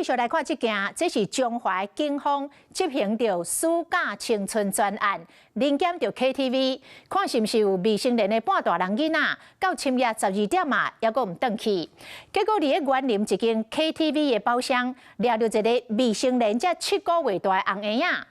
續來看這件，這是彰化警方執行著暑假青春專案，臨檢著 KTV，看是毋是有未成年的半大人囡仔，到深夜12點啊，猶閣毋轉去。結果佇咧員林一間 KTV 的包廂，掠著一个未成年才7個月大的紅嬰仔。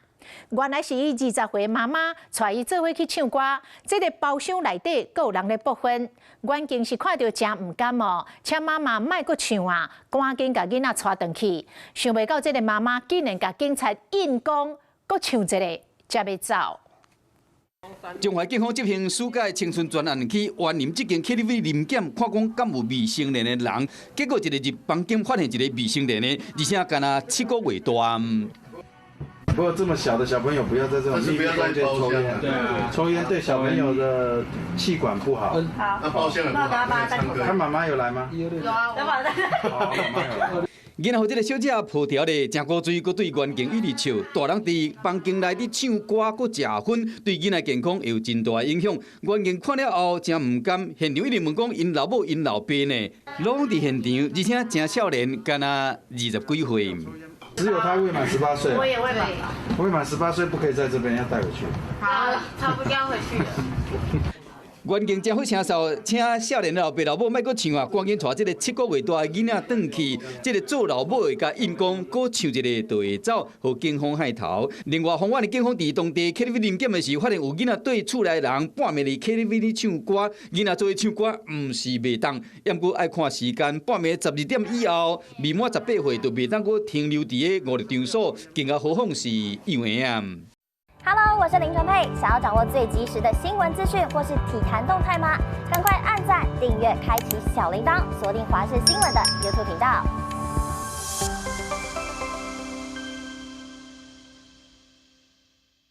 原來是伊20歲媽媽帶伊做伙去唱歌，這个包廂內底閣有人咧搏薰。員警是看著誠毋甘哦，請媽媽莫閣唱啊，趕緊共囡仔帶轉去。想袂到這个媽媽竟然共警察硬講，閣唱一个才欲走。彰化警方執行暑假青春專案，去員林這間 KTV 臨檢，看講敢有未成年的人，結果一个入房間發現一个未成年的，而且干焦7個月大。不過這麼小的小朋友不要在這種密閉空間抽菸，對啊，抽菸對小朋友的氣管不好。好，那包廂也不好。他媽媽有來嗎？有啊，我媽好，媽媽有來。然後這个小姐抱條咧，誠古錐，閣對員警一直笑。大人佇房間內佇唱歌，閣食薰，對囡仔健康會有真大影響。員警看了後，誠毋甘，現場一直問講𪜶老母、𪜶老爸呢，攏佇現場，而且誠少年，干焦20幾歲。只有他未滿18歲。我也未滿。未滿十八歲不可以在這邊，要帶回去。好，差不多要回去了。員警誠好聲勢，請少年老爸老母莫閣唱啊，趕緊帶這个7個月大的囡仔轉去。這个做老母的共𪜶講，閣唱一个就會走，予警方害頭。另外，豐原的警方佇當地 KTV 臨檢的時，發現有囡仔對厝內人半暝佇 KTV 裡唱歌，囡仔做伙唱歌毋是袂當，毋過愛看時間，半暝12點以後，未滿18歲就袂當閣停留佇个娛樂場所，更加何況是幼兒啊。 Hello，我是林純佩。想要掌握最及時的新聞資訊或是體壇動態嗎？趕快按讚、訂閱、開啟小鈴鐺，鎖定華視新聞的 YouTube 頻道。